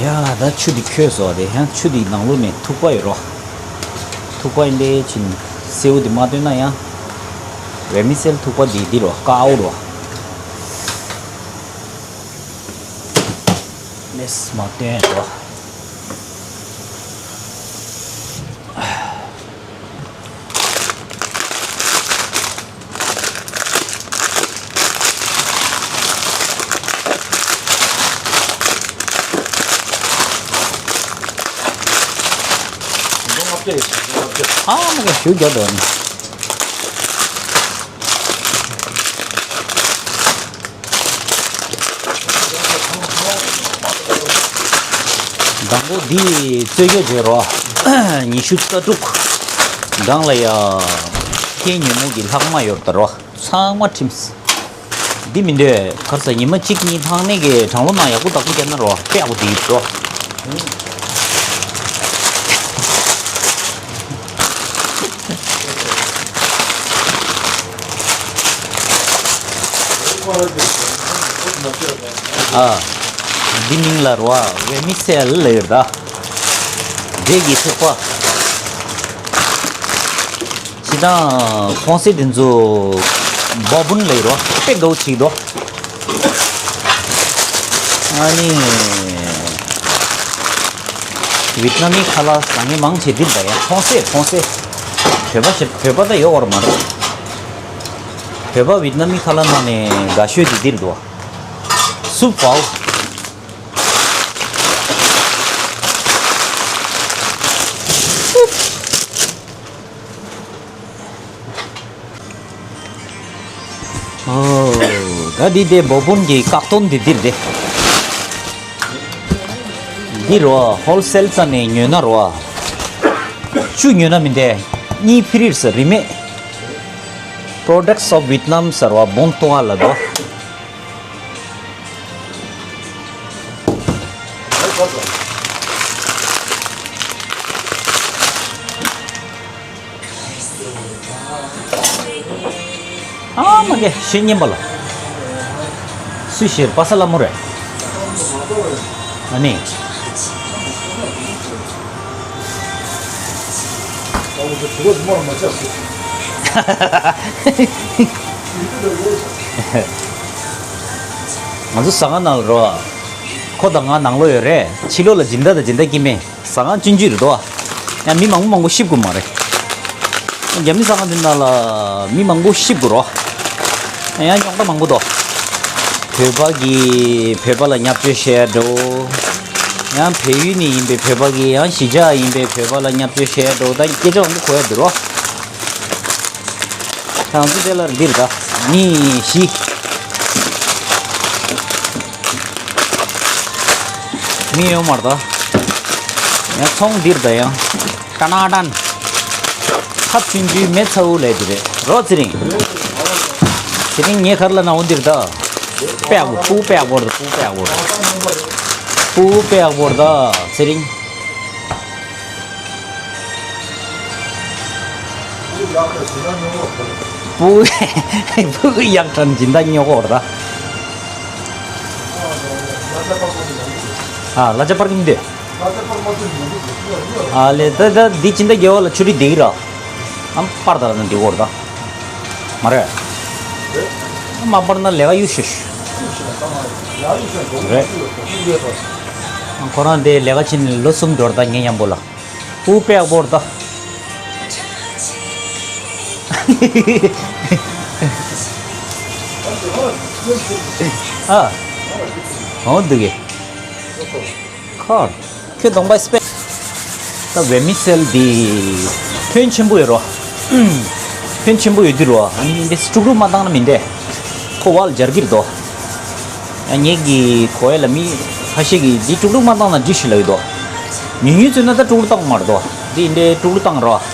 ཡ་ད་ཆུ་འདི་ཁོལ་སོང་། དེ་ཡང་ཆུ་འདི་ནང་ལོགས་ནས་ཐུག་པ་ཡོད་རོ། ཐུག་པ་ཡིན་པའི་ཕྱིན་སེའུ་འདི་མ་བཏོན་ན་ཡང་། བེར་མི་སེལ་ཐུག་པ་འདི་འདི་རོ། དཀར་པོ་རོ། ལེས་མ་བཏོན་རོ། ཨ་མ་གི་ཞུ་རྒྱག་འགྲོ་ནི། དང་པོ་འདི་རྩོད་རྒྱུ་བརྗོད་རོགས། ཉི་ཤུ་རྩ་དྲུག་སྒང་ལ་ཡ། ཁྱེད་ཉོན་མོངས་ཀྱི་ལྷག་མ་ཡོད་ད་རོ། ཚང་མ་ཁྲིམས། འདི་མི་འདོད་གར་ས་ཉི་མ་གཅིག་གཉིས་ལྷག་ནས་ཀྱི་གྲང་ལོ་ནང་ཡག་པོ་བདག་པོ་བརྒྱབ་ན་རོ། དཔེ་ཡག་པོ་འདི་ཡོད་རོ། ཨ། འདི་མིང་ལ་རོ། བེར་མི་སེལ་ལབ་ཡོད་ད། འབྲས་ཀྱི་ཐུག་པ། སྤྱིར་བཏང་ཁོང་ཚོས་འདི་ཚོ་སྦ་བུན་ལབ་ཡོད་རོ། དཔེ་དགའ་བོ་བྱེད་འདུག་ཨ་ནི། ཝེད་ན་མི་ཁ་ལག་ཟ་མཁན་མང་ཆེ་འདི་འདྲ་ཡ། ཁོང་ཚོས་ཁོང་ཚོས། བོད་པ་ཞིག་བོད་པ་ད་ཡོད་བར་མ་རེད། བོད་པ་ཝེད་ན་མི་ཁ་ལག་ནང་ནས་དགའ་ཤོས་དེ་འདིར་འདུག་སུ་པའོ། ཨོ། ད་འདི་དེ་སྦ་བུན་གྱི་བཀག་སྡོམ་འདི་འདིར་དེ། འདི་རོ། ཧོལ་སེལ་རྩ་ནས་ཉོས་ན་རོ། བཅུ་ཉོས་ན་མི་འདེ། གཉིས་ཕི་རིར་ས་རིན་མེད། Products of Vietnam ཟེར་བ་བོང་ཏོ་ཨ་ལ་དོ། ཨ་མ་གེ་ཤེས་ཉན་པ་ལ། སུ་ཤེས་པ་ས་ལ་མོ་རེད། ཨ་ནི། ང་ཚོ་ཟ་ཁང་ནང་ལ་རོ། ཁོ་དང་ང་ནང་ལོ་ཡོད་རེད། ཕྱི་ལོགས་ལ་སྦྱིན་བདག་དང་སྦྱིན་བདག་སྐྱེ་དམན། ཟ་ཁང་ཆུང་ཆུང་རེད་དོ། ཡང་མི་མང་པོ་མང་པོ་ཤི་དགོས་མ་རེད། རྒྱ་མི་ཟ་ཁང་དེ་ནང་ལ་མི་མང་པོ་ཤི་དགོས་རོ། ཡང་རྙོག་དྲ་མང་པོ་འདུག་བོད་པ་གིས་བོད་པ་ལ་བརྙས་བཅོས་བྱས་འགྲོ། ཡང་བལ་ཡུལ་ནས་ཡིན་པའི་བོད་པ་གིས་ཡང་གཞིས་ཆགས་ཡིན་པའི་བོད་པ་ལ་བརྙས་བཅོས་བྱས་འགྲོ། ད་སྐད་ཆ་མང་པོ་གོ་ཡ་འདུག་རོ། ང་ཚོ་དེ་ལ་འདིར་ད་མི་བཞི། མི་ཡོད་མ་རེད་ད། ཡང་ཚོང་འདིར་ད་ཡང་། ཀ་ན་ཀྲན། ཁབ་ཆུང་ཆུང་མེ་ཚ་བོ་ལས་དེ་རེད་རོ། ཚེ་རིང་། ཚེ་རིང་ངའི་ཁར་ལ་ན་འོ་འདིར་ད། པེ་ཡག་པོ། སྤུ་གུ་པེ་ཡག་པོ་རེད། སྤུ་གུ་པེ་ཡག་པོ་རེད། སྤུ་གུ་པེ་ཡག་པོ་རེད་ད་ཚེ་རིང་། སྤུ་གུ་སྤུ་གུ་གཡག་ཁྲ་སྦྱིན་བདག་ཉོ་གོ་ར། ཨ་ལ་ཅ་པར་ཀིང་དེ། ཨ་ལེ་ད་ད་འདི་སྦྱིན་བདག་རྒྱལ་བ་ལ་ཆུ་རི་འདེགས་ར། ཨམ་པར་ད་ར་ན་འདི་གོ་ར་ད། མ་རེད། མ་པར་ན་ལས་ཀ་གཡུག་ཤོད་ཤོད། རེད། ཁོ་རང་དེ་ལས་ཀ་ཕྱིན་ནས་ལོ་གསུམ་འགྲོ་ར་ད་ངའི་མཉམ་པོ་ལ། སྤུ་གུ་དཔེ་ཡག་པོ་རེད་ད། ཨ། འོ་འདུག་གི། ཁར། ཁྱོད་གདོང་པ་སྤེ། ད་བེ་མི་སེལ་འདི་ཕོན་ཆེན་པོ་ཡོད་རོ། ཕོན་ཆེན་པོ་ཡོད་དུས་རོ། ཨ་ནི་འདི་དཀྲུག་དཀྲུག་མ་བཏང་ན་མི་འདས། ཁོ་བལ་སྦྱར་གྱི་རེད་དོ། ཡང་ངེད་ཀྱི་གོ་ཡ་ལ་མི་ཁ་ཤས་ཀྱིས་འདི་དཀྲུག་དཀྲུག་མ་བཏང་ན་འགྲིག་ཤི་ལབ་ཡོད་དོ། ཉུང་ཉུང་བཙོས་ན་ད་དཀྲུག་དཀྲུག་བཏང་མ་རེད་དོ། འདི་འདྲའི་དཀྲུག་དཀྲུག་བཏང་རོགས།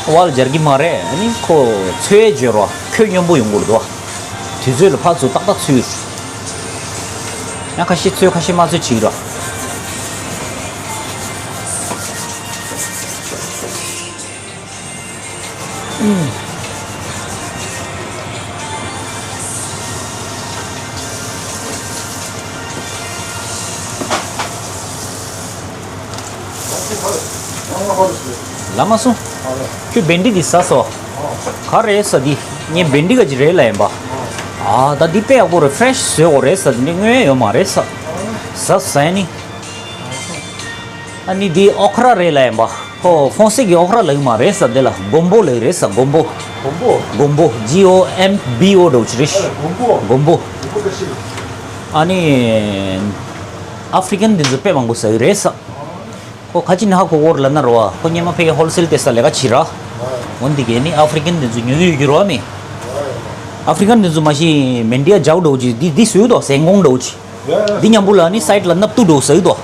བལ་སྦྱར་གྱི་མ་རེད། ཨ་ནི་ཁོ་ཚོས་བརྗོད་རོགས། ཁོད་སྙོམས་པོ་ཡོང་གི་རེད་དོ། དུས་ཚོད་ལ་ཕར་ཚུར་ཏག་ཏག་ཚུད་ཡོད། ཡང་ཁ་ཤས་ཚོས་ཁ་ཤས་མ་ཚོས་བྱེད་ཀྱི་རོགས། ལ་མ་སོང་། ཁྱོད་བེན་ཌི་འདི་ཟ་སོ། ག་རེ་ཟ་འདི། ངས་བེན་ཌི་ག་ཅི་རེད་ལ་ཡིན་པ། ཨ་ད་འདི་དཔེ་ཡག་པོ་རེད། ཕེ་རེ་ཤི་བཟོས་འོ་རེད་ཟ། འདི་ནི་དངོས་ཡོད་མ་རེད་ཟ། ཟ་ཟ་ནི། ཨ་ནི་འདི་ཨོ་ཁ་ར་རེད་ལ་ཡིན་པ། ཧོ་ཧྥོན་སེ་གི་ཨོ་ཁ་ར་ལབ་ཀྱི་མ་རེད་ཟ། འདི་ལ་སྒོམ་པོ་ལབ་ཀྱི་རེད་ཟ། སྒོམ་པོ། སྒོམ་པོ། སྒོམ་པོ། ཇི་ཨོ་ཨེམ་བི་ཨོ་འདྲ་བོ་ཅིག་རེད་ཤག་སྒོམ་པོ། སྒོམ་པོ། ཨ་ནི་ཨ་ཧྥི་རི་ཀན་འདི་ཚོ་དཔེ་མང་པོ་ཟ་གི་རེད་ཟ། ཁོ་ག་ཅི་ནས་ཧ་གོ་གོ་རེད་ལབ་ན་རོ། ཁོ་སྔོན་མ་ཕ་གིར་ཧོལ་སེལ་དེ་ས་ལས་ཀ་བྱེད་ར། འོན་ཏེ་གས་ནི་ཨ་ཧྥི་རི་ཀན་དེ་ཚོ་ཉོ་གི་ཡོད་ཀྱི་རོ་མི། ཨ་ཧྥི་རི་ཀན་དེ་ཚོ་མ་གཞི་མེན་ཌི་ཡ་ཇའུ་འདྲ་བོ་ཅིག་འདི་འདི་བཟོས་དོ། ཟན་གོང་འདྲ་བོ་ཅིག་འདི་མཉམ་པོ་ལ་ནི་སའིཌ་ལ་སྣབས་ཏུ་འདྲ་བོ་ཟ་གི་དོ།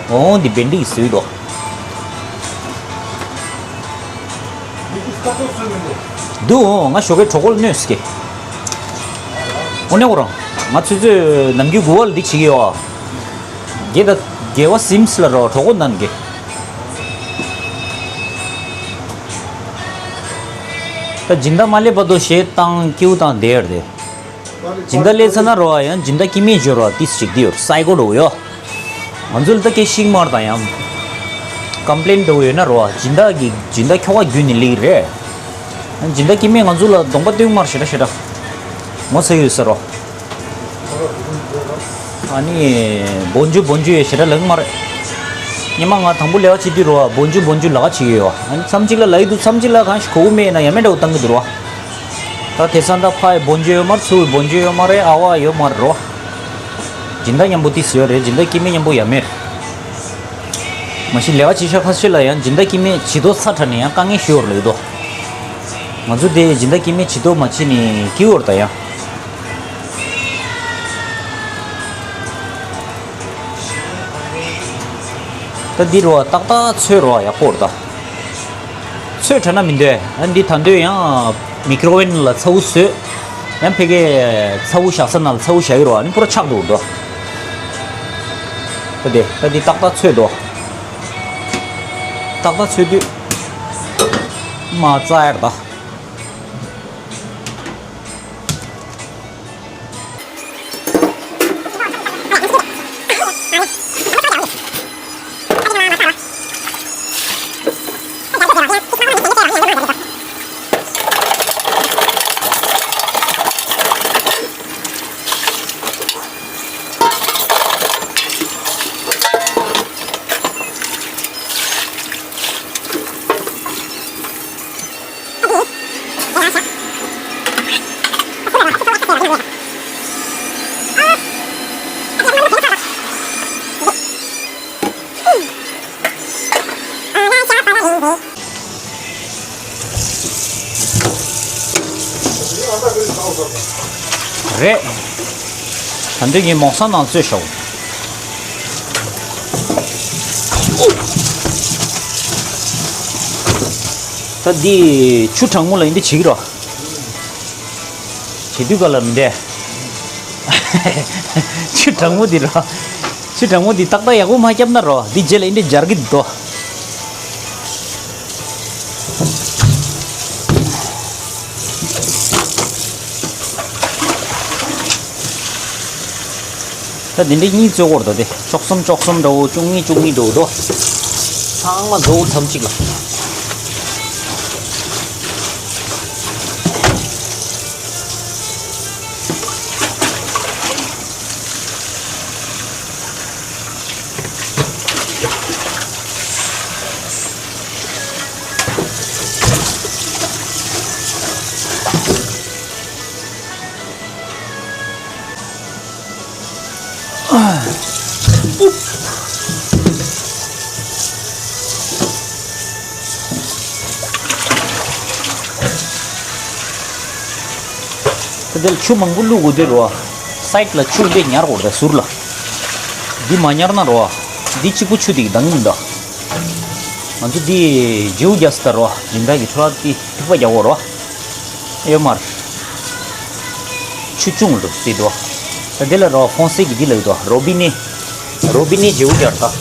འོ་འདི་བེན་ཌི་གིས་བཟོས་དོ། འདུག་འོ་ང་ཞོགས་ཀའི་གྲོགས་པོ་ལ་གནོད་སྐྱེལ། འོ་ནས་འོ་རང་ང་ཚོད་ཚོད་ནམ་རྒྱུན་དགུ་བ་ལ་འདི་བྱེད་ཀྱི་ཡོད། དགེ་ད་དགེ་བ་སིམས་ལ་རོ་གྲོགས་པོ་ནང་གི། ད་སྦྱིན་བདག་མ་སླེབས་བར་དུ་གཞས་བཏང་ཀེའུ་བཏང་བསྡད་ཡོད་རེད། སྦྱིན་བདག་སླེབས་ཚར་ན་རོ་ཡང་སྦྱིན་བདག་སྐྱེ་དམན་འབྱོར་བ་ཏིས་ཅིག་འདི་ཡོད་སའི་གོ་འགྲོ་གི་ཡོད། ང་ཚོ་ལ་ད་སྐད་ཤིག་མར་དང་ཡང་ཀམ་པི་ལེན་འགྲོ་གི་ཡོད་ན་རོ་སྦྱིན་བདག་གི་སྦྱིན་བདག་ཁྱོ་ག་བརྒྱུད་ནས་སླེབས་ཀྱི་རེད། སྦྱིན་བདག་སྐྱེ་དམན་ང་ཚོ་ལ་གདོང་པ་སྟོན་མར་ཞེ་དྲག་ཞེ་དྲག་ངོ་ཚ་ཡོད་ས་རོ། ཨ་ནི་བོན་ཇུ་བོན་ཇུ་ཡོད་ཞེ་དྲག་ལབ་ཀྱི་མ་རེད། སྔོན་མ་ང་དང་པོ་ལས་ཀ་བྱེད་དུས་རོ་བོན་ཇུ་བོན་ཇུ་ལབ་ཀྱི་ཡོད། ཨ་ནི་མཚམས་གཅིག་ལ་ལབ་ཀྱི་འདུག་མཚམས་གཅིག་ལ་གང་ཞིག་གོ་གི་མེད་ན་ཡ་མེད་འདྲ་བོ་བཏང་གི་འདུག་རོ། ད་དེང་སང་ད་ཕ་ཡི་བོན་ཇུ་ཡོད་མ་རེད། ཚུར་བོན་ཇུ་ཡོད་མ་རེད། ཨ་བ་ཡོད་མ་རེད་རོ། སྦྱིན་བདག་མཉམ་པོ་ཏིས་ཡོད་རེད། སྦྱིན་བདག་སྐྱེ་དམན་མཉམ་པོ་ཡ་མེད་རེད། མ་གཞི་ལས་ཀ་བྱེད་ཤག་ཁ་ཤས་ལ་ཡང་སྦྱིན་བདག་སྐྱེ་དམན་བྱེད་དོ་ཚ་དྲགས་ནས་ཡང་དཀའ་ངལ་ཞུ་བར་ལོས་དོ། ང་ཚོ་དེ་སྦྱིན་བདག་སྐྱེ་དམན་བྱེད་དོ་མ་བྱེད་ནས་སྐྱིད་བར་ད་ཡང་། ད་འདི་རུ་བ་ཏག་ཏག་ཚོས་རུ་བ་ཡག་པོ་རེད་ད། ཚོས་དྲ་ན་མི་འདོད། ཨ་འདི་ད་འདོད་ཡང་མིག་རོ་ཝེན་ལ་ཚ་བོ་བཟོས། ཡང་ཕ་གི་ཚ་བོ་བཞག་ས་ན་ལ་ཚ་བོ་བཞག་གི་རོ། ཨ་ནི་པུ་ར་ཆག་འདུག་འདུག་ད་དེ་ད་འདི་ཏག་ཏག་ཚོས་འདུག་ཏག་ཏག་ཚོས་དུས་མ་རྩ་ཡར་ད། རེད། ད་འདི་ངས་མོག་སང་ནང་བཙོས་ཤོག་ད་འདི་ཆུ་གྲང་མོ་ལ་ཡིན་འདི་བྱེད་ཀྱི་རོ། བྱེད་དུས་ག་ལ་མི་འདྲ། ཆུ་གྲང་མོ་འདི་རོ། ཆུ་གྲང་མོ་འདི་ཏག་ཏག་ཡག་པོ་མ་བརྒྱབ་ན་རོ། འདི་རྗེས་ལ་ཡིན་འདི་འབྱར་གི་འདུག་ད་འདི་འདྲའི་གཉིས་བཙོས་སྐོར་ད་དེ་བཅུ་གསུམ་བཅུ་གསུམ་འདྲ་བོ། བཅུ་གཉིས་བཅུ་གཉིས་འདྲ་བོ་འདུག་ཚང་མ་མཛོ་མཚམས་གཅིག་ལ། ད་དེར་ཆུ་མང་པོ་བླུགས་དགོས་དེ་རོ། སའིཌ་ལ་ཆུ་འདི་ཉར་དགོས་རེད་ཟུར་ལ། འདི་མ་ཉར་ན་རོ། འདི་གཅིག་པུ་ཆུ་འདི་ལྡང་གི་མི་འདུག་ང་ཚོ་འདི་བྱིའུ་རྒྱག་ས་ད་རོ། རིམ་པ་གི་ཁྲོ་ལ་འདི་ཐིགས་པ་རྒྱག་དགོས་རོ། གཡོན་མར། ཆུ་ཆུང་འགྲོ་སྲིད་དོ། ད་འདི་ལ་རོ་ཧྥོང་སེ་གི་འདི་ལ་ཡོད་དོ། རོ་བི་ནི། རོ་བི་ནི་བྱིའུ་རྒྱག་ད།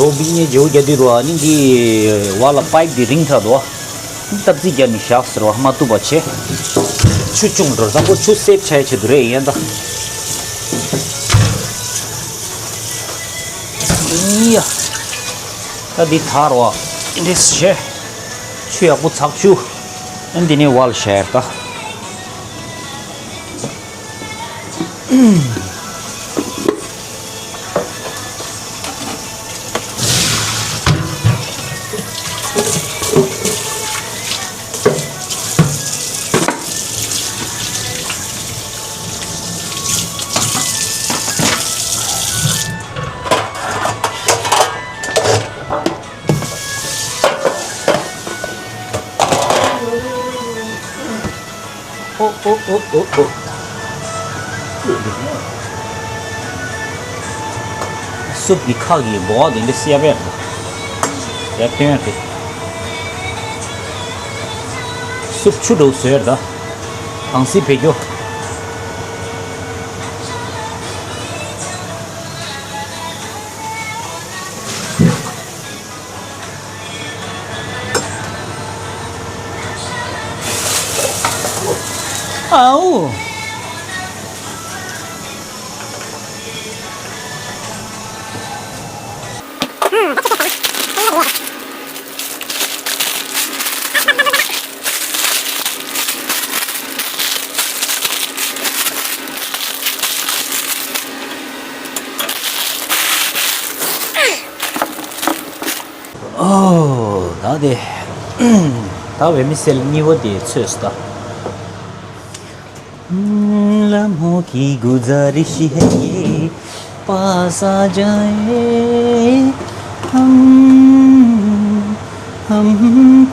རོ་བི་ནི་བྱིའུ་རྒྱག་དུས་རོ། ཨ་ནི་འདི་བ་ལ་པའིབ་འདི་རིང་དྲགས་དོ། སྟབས་རྩིས་རྒྱག་ནི་བཞག་ཟེར་བ་མ་བཏུབ་པ་བྱེད། ཆུ་ཆུང་འགྲོ་བཟང་པོ་ཆུ་སེབ་བྱ་ཡ་ཆེད་དུ་རེད་ཡིན་ད། ཡ། ད་འདི་ཐར་བ་འདི་བྱེད། ཆུ་ཡག་པོ་ཚགས་ཆུ། ཨ་འདི་ནས་བ་ལ་བྱ་ཡ་ད། ཨོ་ཨོ་ཨོ་ཨོ་ཨོ། སུབ་ཀྱི་ཁ་གི་སྒོ་བ་དེ་འདྲ་སེ་ཡ་བས། ཡ་ཐོན་ཡ་དེ། སུབ་ཆུ་འགྲོ་བཟོས་ད། གང་སྲིད་བེད་སྐྱོ། ཨའུ། ཨོ། ད་དེ། ད་བེ་མི་སེལ་གཉིས་པ་དེ་ཚོས་ད། लम्हों की गुजारिश है ये पास आ जाए हम हम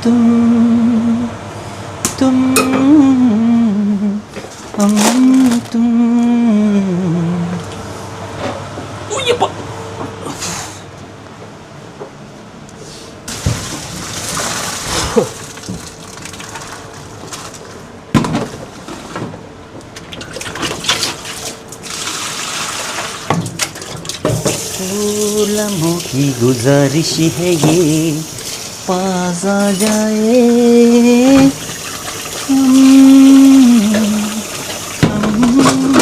तुम तुम हम तुम लम्हों की गुजारिश है ये, पास आ जाए। हम, हम, हम।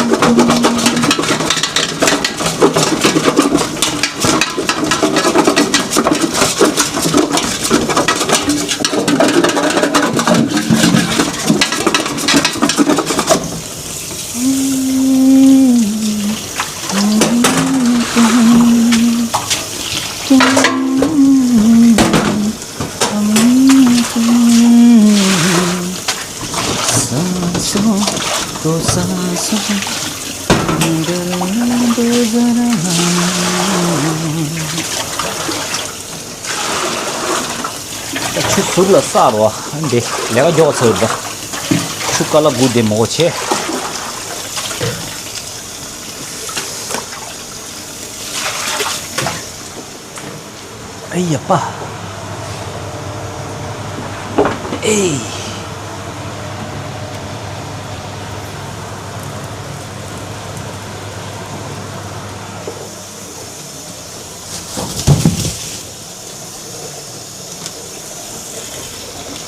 सांसों को सांसों में ढलने दो जरा। ད་ཆུ་ཟུར་ལ་བསགས་རོགས། འདི་ལས་ཀ་མགྱོགས་ཚར་འདུག་ཆུ་ཀ་ལ་སྒུག་བསྡད་མི་དགོས་བྱས། ཨེ་ཡ་པ། ཨེ།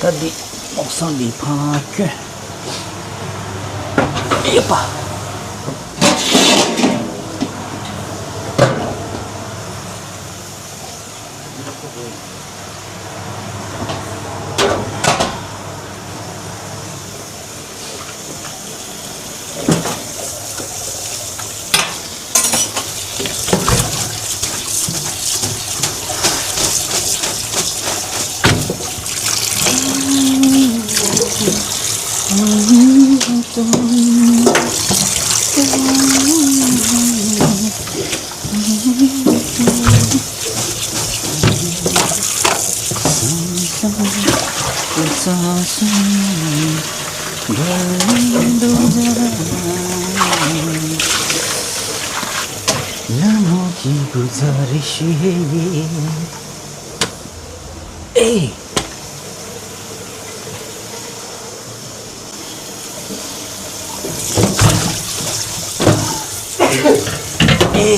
ད་འདི་མོག་སང་འདི་ཕར་བསྐྱོན། ཨེ་ཡ་པ། लम्हों की गुजारिश है ये। ए। ए।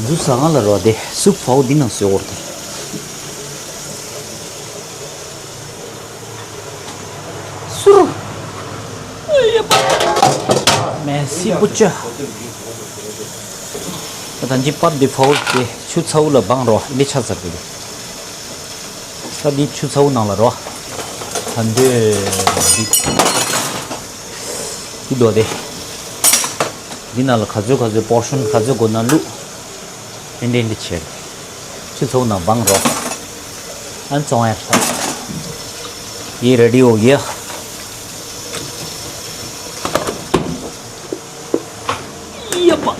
འདི་ཟ་ཁང་ལ་རོ། དེ་སུབ་ཕའོ་འདི་ནང་བཟོས་འོར་དེ། སུར། མེ་སི་པུ་ཅ། ད་ལྟ་འདི་པར་འདི་ཕའོ་དེ་ཆུ་ཚ་བོ་ལ་སྦང་རོ། འདི་ཆ་ཚར་དེ། ད་འདི་ཆུ་ཚ་བོ་ནང་ལ་རོ། ད་འདི་འདི་འདི་འདོ་དེ། འདི་ནང་ལ་ག་ཚོད་ག་ཚོད་པོར་ཤོན་ག་ཚོད་དགོས་ན་བླུགས། འདི་འདི་འདི་བྱས། ཆུ་ཚོད་ནང་སྦང་རོགས། ཨན་བཙོང་ཡ། ये रेडी हो गया। ཡ་པ།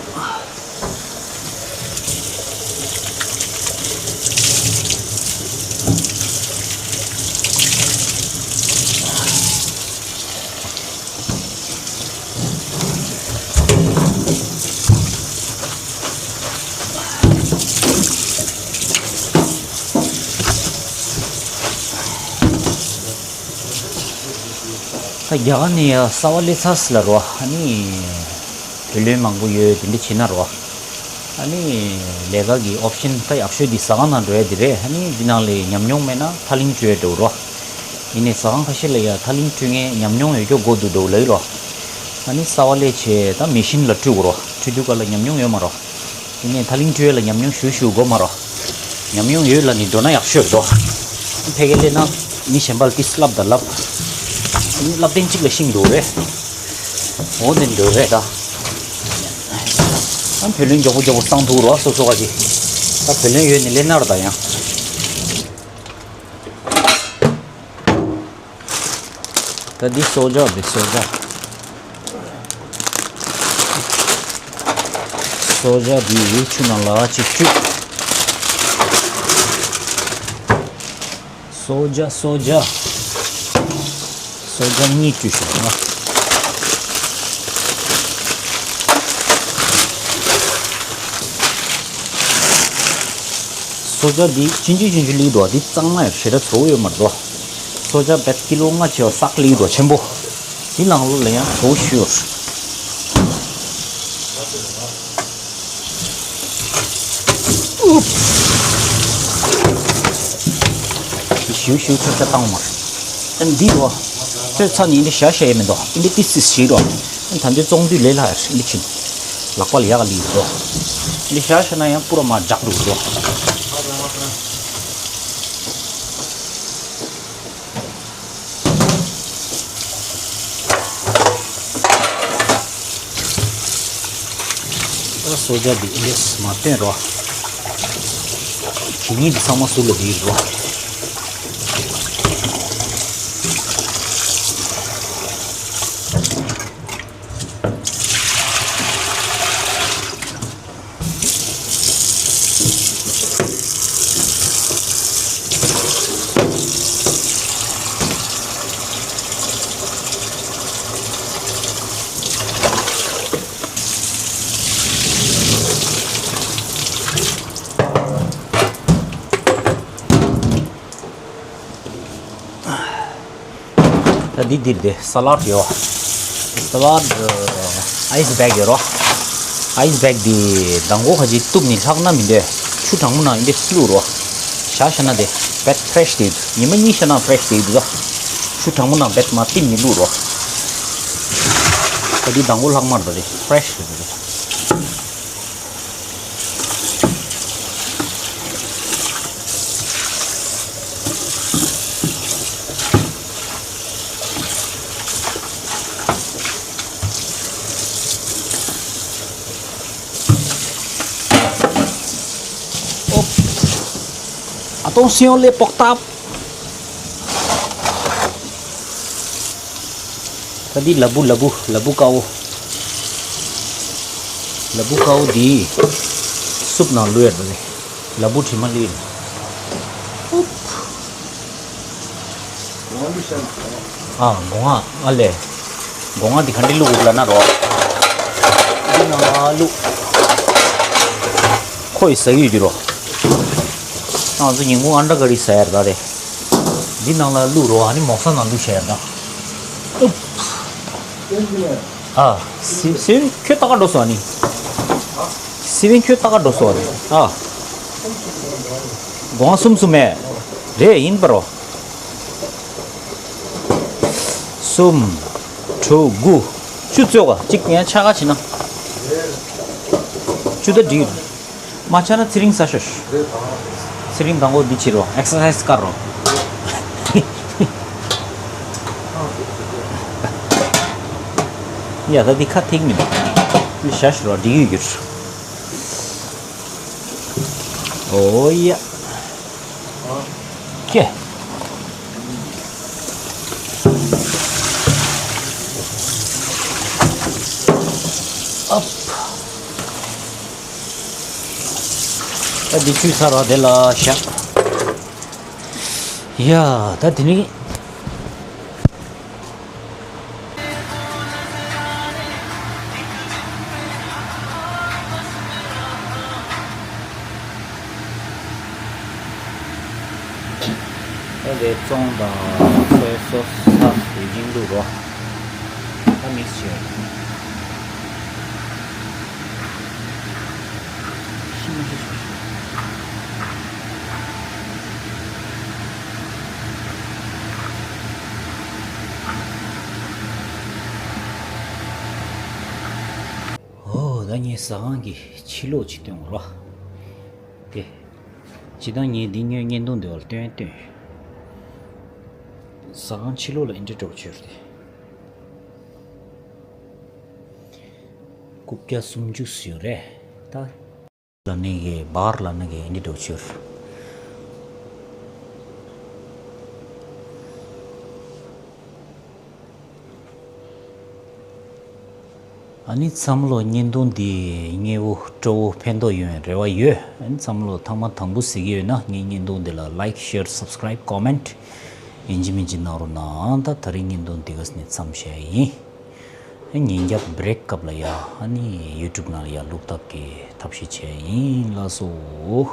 ད་རྒྱ་གར་ནས་ཡ་གསར་པ་སླེབས་ཚར་ལ་རོ། ཨ་ནི་བུ་ལོན་མང་པོ་ཡོད། དེ་འདྲ་བྱེད་ན་རོ། ཨ་ནི་ལས་ཀ་གི་ཨོབ་ཤན་ད་ཡག་ཤོས་འདི་ཟ་ཁང་ནང་འགྲོ་ཡ་འདི་རེད། ཨ་ནི་འདི་ནང་ལ་ཉམས་མྱོང་མེད་ན་ཐག་ལིང་བཅོས་འགྲོ་རོ། ཡིན་ནའི་ཟ་ཁང་ཁ་ཤས་ལ་ཡ་ཐག་ལིང་བཀྲུ་མཁན་ཉམས་མྱོང་ཡོད་རྒྱུ་དགོས་འདུག་འདུག་ལབ་ཡོད་རོ། ཨ་ནི་གསར་པ་སླེབས་བྱས་ད་མེ་ཤིན་ལ་བཀྲུ་དགོས་རོ། བཀྲུ་དུས་སྐབས་ལ་ཉམས་མྱོང་ཡོད་མ་རོ། ཡིན་ནའི་ཐག་ལིང་བཀྲུ་ཡ་ལ་ཉམས་མྱོང་ཞུ་ཞུ་དགོས་མ་རོ། ཉམས་མྱོང་ཡོད་ལ་ནི་འགྲོ་ན་ཡག་ཤོས་རེད་དོ། ཕ་གིར་སླེབས་ན་མི་གཞན་པ་ལ་ཏིས་ལབ་དང་ལབ། ཨ་ནི་ལབ་སྟེང་གཅིག་ལ་ཤིང་འདུག་རེད། འོ་དེ་འདྲ་རེད་ད། ཨ་བུ་ལོན་མགྱོགས་པོ་མགྱོགས་པོ་བསང་ཐུག་རོགས་སོ་སོ་ག་གི། ད་བུ་ལོན་ཡོད་ནི་སླེབས་ན་ར་ད་ཡང་། ད་འདི་སོ་ཇ་རེད། སོ་ཇ། སོ་ཇ་འདི་ཆུ་ནང་ལ་ཅིག་བཅུག་སོ་ཇ། སོ་ཇ། སོ་ཇ་གཉིས་བཅུག་ཤོག་ང་། སོ་ཇ་འདི་ཆུང་ཆུང་ཆུང་ཆུང་ལིག་འདུག་འདི་གཙང་མ་ཡང་ཞེ་དྲག་ཚ་པོ་ཡོད་མ་རེད་དོ། སོ་ཇ་བེད་ཀི་ལོ་ལྔ་བྱས་པ་སག་ལི་རོ་ཆེན་པོ། དེ་ནང་ལོགས་ལ་ཡང་བོ་ཞུ། ཞུ་ཞུ་ཆོ་ཆ་བཏང་མར། ཨ་འདི་རོ། ཆོས་ཚ་ནི་འདི་ཤ་ཤ་ཡེ་མི་འདུག་འདི་ཏི་སི་ཞིག་རོ། ཨ་ད་འདི་བཙོང་དུས་ལས་ལྷག་འདི་ཕྱིན། ལག་པ་ལ་ཡག་ལི་རོ། འདི་ཤ་ཤ་ན་ཡང་པུ་ར་མ་འཇག་འདུག་རོ། ཨ་སོ་ཇ་འདི་ཨེ་ལེས་མ་བཏོན་རོ། གི་ཉིན་འདི་ཚང་མ་ཟུར་ལ་འདི་རོ། ད་འདི་འདིར་དེ་ས་ལཱད་ཡོད། ས་ལཱད་ཨ་ཡིས་བེག་ཡོད་རོ། ཨ་ཡིས་བེག་འདི་མདང་དགོང་ཁ་ཅིག་གཏུབ་ནི་ལྷག་ན་མི་འདོད། ཆུ་གྲང་མོ་ནང་འདི་བླུགས་རོ། ཞག་ཤ་ན་དེ་བེད་ཕེ་རེ་ཤི་དེ་ཡོད། ཉི་མ་གཉིས་ཤ་ན་ཕེ་རེ་ཤི་དེ་ཡོད། ཆུ་གྲང་མོ་ནང་བེད་མ་གཏིང་ནི་བླུགས་རོ། ད་འདི་མདང་དགོང་ལྷག་མར་ད་དེ་ཕེ་རེ་ཤི་དེ་ཡོད། Attention les portables. ད་འདི་ལ་བུ་ལ་བུ་ལ་བུ་དཀར་བོ། ལ་བུ་དཀར་བོ་འདི་སུབ་ནང་བླུགས་ཡ་ད་ནི། ལ་བུ་དྲི་མ་བླུགས་ཡ། ཨ་སྒོ་ང་ཨ་ལས། སྒོ་ང་འདི་ག་འདྲ་བླུགས་དགོས་ལབ་ན་རོ། འདི་ནང་ལ་བླུགས། ཁོ་ཡི་ཟ་ཡུལ་འདི་རོ། ང་ཚོ་ཉིན་གུང་ཨན་ཌར་ཀ་རི་ཟ་ཡ་རེད་ད་རེད། འདི་ནང་ལ་བླུགས་རོ། ཨ་ནི་མོག་ས་ནང་བླུགས་བྱས་ཡ་ད། ཨུབ། ཨ། སི་སི་ཝིན་ཁྱོད་ལྟ་ག་འགྲོ་སོང་ཨ་ནི། སི་ཝིན་ཁྱོད་ལྟ་ག་འགྲོ་སོང་ཨ་ནི། ཨ། སྒོང་གསུམ་གསུམ་མེད། རེད་ཡིན་པ་རོ། གསུམ། དྲུག་དགུ། བཅུ་ཚོད་ག་གཅིག་ཡང་ཆ་ག་བྱེད་ན། བཅུ་ད་འགྲིག་མ་ཆགས་ན་ཚེ་རིང་ཟ་ཤོག་ཚེ་རིང་དང་པོ་འདི་བྱེད་རོགས། ཨེག་སར་སའི་ཛི་དཀར་རོགས། ཡ་ད་འདི་ཁ་ཐེག་མིན་འདུག་འདི་བཞག་ཤོག་རོགས། འགྲིག་ཡོད་རྒྱུ། ཨོ་ཡ། ཀྱེ། ཨབ། ད་འདི་བཅུས་ཚར་བ་དེ་ལ་བཞག་ཡ་ད་དེ་ནི། ཨེ་དེ་བཙོང་དང་སོའི་སོ་སི་ས་དེ་ཡིན་འདུག་རོ། ད་མིག་སི་བྱས། ཤི་མ་ཤི་ཤི། ཨོ་ད་ངས་ཟ་ཁང་གི་ཕྱི་ལོགས་ཅིག་སྟོན་དགོས་རོ། དེ། སྤྱིར་བཏང་ངས་འདི་སྔོན་བརྙན་ཐུང་འདི་བར་སྟོན་སྟོན། ཟ་ཁང་ཕྱི་ལོགས་ལ་ཨེ་འདྲ་འགྲོ་ཆོད་རེད། རྐུབ་བཀྱག་སུམ་ཅུ་ཡོད་རེད་ད། ལ་ནི་གི་བར་ལ་ནི་གི་ཨེ་འདྲ་འགྲོ་ཆོད། ཨ་ནི་བསམ་བློ་བརྙན་ཐུང་འདི་མཉེས་པོ་སྤྲོ་བོ་ཕན་ཐོགས་ཡོང་རེ་བ་ཡོད། ཨ་ནི་བསམ་བློ་ཐེངས་མ་དང་པོ་གཟིགས་ཀྱི་ཡོད་ན་ངའི་བརྙན་ཐུང་འདི་ལ་ལའིཀ་ཤེར་སབ་སི་ཀ་རའིབ་ཀོ་མེན་ཊི་ཡིན་གཅིག་མིན་གཅིག་གནང་རོགས་གནང་། ད་ད་རིང་བརྙན་ཐུང་འདི་ག་ནས་མཚམས་བཞག་ཡིན། ཨ་ཉིན་རྒྱབ་བྷི་རེག་སྐབས་ལ་ཡ་ཨ་ནི་ཡུ་ཊུབ་ནང་ལ་ཡ་བླུག་ཐབས་ཀྱི་ཐབས་ཤེས་བྱས་ཡིན་ལགས་སོ།